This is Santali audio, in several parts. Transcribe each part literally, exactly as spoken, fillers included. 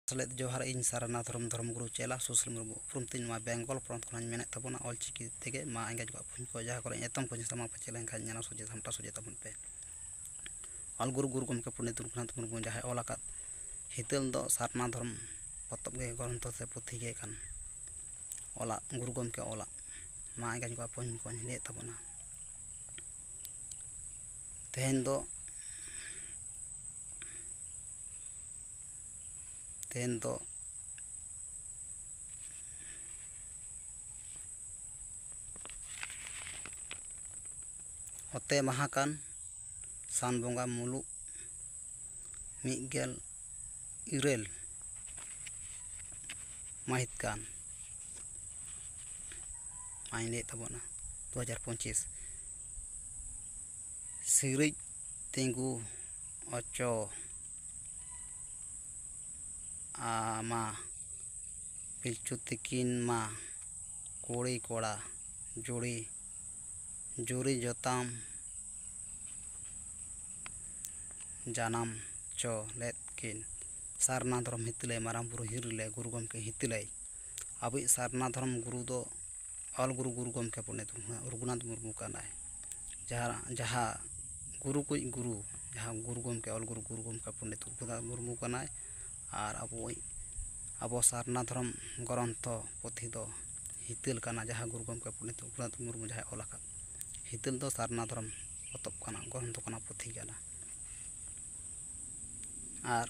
ᱥᱮᱞᱮᱫ ᱡᱚᱦᱟᱨ, ᱤᱧ ᱥᱟᱨᱱᱟ ᱫᱷᱚᱨᱚᱢ ᱫᱷᱚᱨᱚᱢ ᱜᱩᱨᱩ ᱪᱮᱞᱟ ᱥᱩᱥᱤᱞ ᱢᱩᱨᱢᱩ᱾ ᱩᱯᱨᱩᱢ ᱛᱤᱧ ᱱᱚᱣᱟ ᱵᱮᱝᱜᱚᱞ ᱯᱚᱱᱚᱛ ᱠᱷᱚᱱᱟᱜ ᱤᱧ ᱢᱮᱱᱮᱫ ᱛᱟᱵᱚᱱᱟ, ᱚᱞ ᱪᱤᱠᱤ ᱛᱮᱜᱮ ᱢᱟ ᱮᱸᱜᱟᱡ ᱠᱚᱣᱟᱜ ᱯᱷᱩᱧ ᱠᱚ ᱡᱟᱦᱟᱸ ᱠᱚᱨᱮ ᱮᱛᱚᱢ ᱠᱚ ᱥᱟᱢᱟᱝ ᱯᱟᱪᱮ ᱞᱮᱱᱠᱷᱟᱱ ᱧᱮᱞᱟ ᱥᱚᱡᱷᱮ ᱥᱟᱢᱴᱟ ᱥᱚᱡᱷᱮ ᱛᱟᱵᱚᱱ ᱯᱮ᱾ ᱚᱞ ᱜᱩᱨᱩ ᱜᱩᱨᱩ ᱜᱚᱢᱠᱮ ᱯᱚᱱᱰᱤᱛ ᱨᱚᱜᱷᱩᱱᱟᱛᱷ ᱢᱩᱨᱢᱩ ᱡᱟᱦᱟᱸᱭ ᱚᱞ ᱟᱠᱟᱫ ᱦᱤᱛᱟᱹᱞ ᱫᱚ ᱥᱟᱨᱱᱟ ᱫᱷᱚᱨᱚᱢ ᱯᱚᱛᱚᱵ ᱜᱮ, ᱜᱨᱚᱱᱛᱷᱚ ᱥᱮ ᱯᱩᱛᱷᱤ ᱜᱮ ᱠᱟᱱ᱾ ᱚᱞᱟᱜ ᱜᱩᱨᱩ ᱜᱚᱢᱠᱮ ᱚᱞᱟᱜ ᱢᱟ ᱮᱸᱜᱟᱡ ᱠᱚᱣᱟᱜ ᱯᱷᱩᱧ ᱠᱚᱧ ᱞᱟᱹᱭᱮᱫ ᱛᱟᱵᱚᱱᱟ᱾ ᱛᱮᱦᱮᱧ ᱫᱚ ᱛᱮᱦᱮᱧ ᱫᱚ ᱚᱛᱮ ᱢᱟᱦᱟ ᱠᱟᱱ ᱥᱟᱱ ᱵᱚᱸᱜᱟ ᱢᱩᱞᱩᱜ ᱢᱤᱫ ᱜᱮᱞ ᱤᱨᱟᱹᱞ ᱢᱟᱹᱦᱤᱛ ᱠᱟᱱ᱾ ᱢᱟᱧ ᱞᱟᱹᱭᱮᱫ ᱛᱟᱵᱚᱱᱟ ᱫᱩ ᱦᱟᱡᱟᱨ ᱯᱚᱸᱪᱤᱥ᱾ ᱥᱤᱨᱤᱡ ᱛᱤᱸᱜᱩ ᱚᱪᱚ ᱟᱢᱟ ᱯᱤᱞᱪᱩ ᱛᱤᱠᱤᱱ ᱢᱟ ᱠᱩᱲᱤ ᱠᱚᱲᱟ ᱡᱩᱲᱤ ᱡᱩᱨᱤ ᱡᱚᱛᱟᱢ ᱡᱟᱱᱟᱢ ᱪᱚ ᱞᱮᱫ ᱠᱤᱱ᱾ ᱥᱟᱨᱱᱟ ᱫᱷᱚᱨᱚᱢ ᱦᱤᱛᱤᱞᱟᱹᱭ ᱢᱟᱨᱟᱝ ᱵᱩᱨᱩ ᱦᱤᱨᱤᱞᱮ ᱜᱩᱨᱩ ᱜᱚᱢᱠᱮ ᱦᱤᱛᱤᱞᱟᱹᱭ᱾ ᱟᱵᱚᱭᱤᱡ ᱥᱟᱨᱱᱟ ᱫᱷᱚᱨᱚᱢ ᱜᱩᱨᱩ ᱫᱚ ᱚᱞ ᱜᱩᱨᱩ ᱜᱩᱨᱩ ᱜᱚᱢᱠᱮ ᱯᱚᱱᱰᱤᱛ ᱨᱚᱜᱷᱩᱱᱟᱛᱷ ᱢᱩᱨᱢᱩ ᱠᱟᱱᱟᱭ᱾ ᱡᱟᱦᱟᱸ ᱡᱟᱦᱟᱸ ᱜᱩᱨᱩ ᱠᱚᱭᱤᱡ ᱜᱩᱨᱩ, ᱡᱟᱦᱟᱸ ᱜᱩᱨᱩ ᱜᱚᱢᱠᱮ ᱚᱞ ᱜᱩᱨᱩ ᱜᱩᱨᱩ ᱜᱚᱢᱠᱮ ᱯᱚᱱᱰᱤᱛ ᱨᱚᱜᱷᱩᱱᱟᱛᱷ ᱢᱩᱨᱢᱩ ᱠᱟᱱᱟᱭ᱾ ᱟᱨ ᱟᱵᱚᱭᱤᱡ ᱟᱵᱚ ᱥᱟᱨᱱᱟ ᱫᱷᱚᱨᱚᱢ ᱜᱨᱚᱱᱛᱷᱚ ᱯᱩᱛᱷᱤ ᱫᱚ ᱦᱤᱛᱟᱹᱞ ᱠᱟᱱᱟ, ᱡᱟᱦᱟᱸ ᱜᱩᱨᱩ ᱜᱚᱢᱠᱮ ᱯᱚᱱᱰᱤᱛ ᱨᱚᱜᱷᱩᱱᱟᱛᱷ ᱢᱩᱨᱢᱩ ᱡᱟᱦᱟᱸᱭ ᱚᱞ ᱟᱠᱟᱫ ᱦᱤᱛᱟᱹᱞ ᱫᱚ ᱥᱟᱨᱱᱟ ᱫᱷᱚᱨᱚᱢ ᱯᱚᱛᱚᱵ ᱠᱟᱱᱟ, ᱜᱨᱚᱱᱛᱷᱚ ᱠᱟᱱᱟ, ᱯᱩᱛᱷᱤ ᱠᱟᱱᱟ᱾ ᱟᱨ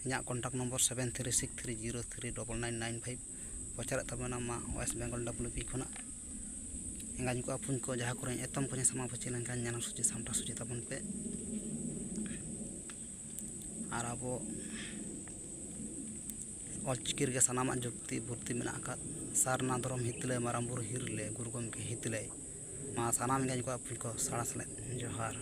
ᱤᱧᱟᱹᱜ contact number seven three six three zero three double nine nine five᱾ ᱯᱨᱚᱪᱟᱨᱮᱫ ᱛᱟᱵᱚᱱᱟ ᱢᱟ West Bengal W B ᱠᱷᱚᱱᱟᱜ᱾ ᱮᱸᱜᱟᱧ ᱠᱚ ᱟᱹᱯᱩᱧ ᱠᱚ ᱡᱟᱦᱟᱸ ᱠᱚᱨᱮ ᱮᱛᱚᱢ ᱠᱚ ᱥᱟᱢᱟᱝ ᱯᱟᱹᱪᱷᱤ ᱞᱮᱱᱠᱷᱟᱱ ᱧᱮᱞ ᱥᱚᱡᱷᱮ ᱥᱟᱢᱴᱟᱣ ᱥᱚᱡᱷᱮ ᱛᱟᱵᱚᱱ ᱯᱮ᱾ ᱟᱨ ᱟᱵᱚ ᱚᱞᱪᱤᱠᱤ ᱨᱮᱜᱮ ᱥᱟᱱᱟᱢᱟᱜ ᱡᱩᱠᱛᱤ ᱵᱷᱩᱨᱛᱤ ᱢᱮᱱᱟᱜ ᱟᱠᱟᱫ᱾ ᱥᱟᱨᱱᱟ ᱫᱷᱚᱨᱚᱢ ᱦᱤᱛᱞᱟᱹᱭ, ᱢᱟᱨᱟᱝ ᱵᱩᱨᱩ ᱦᱤᱨᱞᱟᱹᱭ, ᱜᱩᱨᱩ ᱜᱚᱢᱠᱮ ᱦᱤᱛᱞᱟᱹᱭ᱾ ᱢᱟ ᱥᱟᱱᱟᱢ ᱮᱸᱜᱟᱧ ᱠᱚ ᱟᱹᱯᱩᱧ ᱠᱚ ᱥᱟᱲᱟ ᱥᱮᱞᱮᱫ ᱡᱚᱦᱟᱨ᱾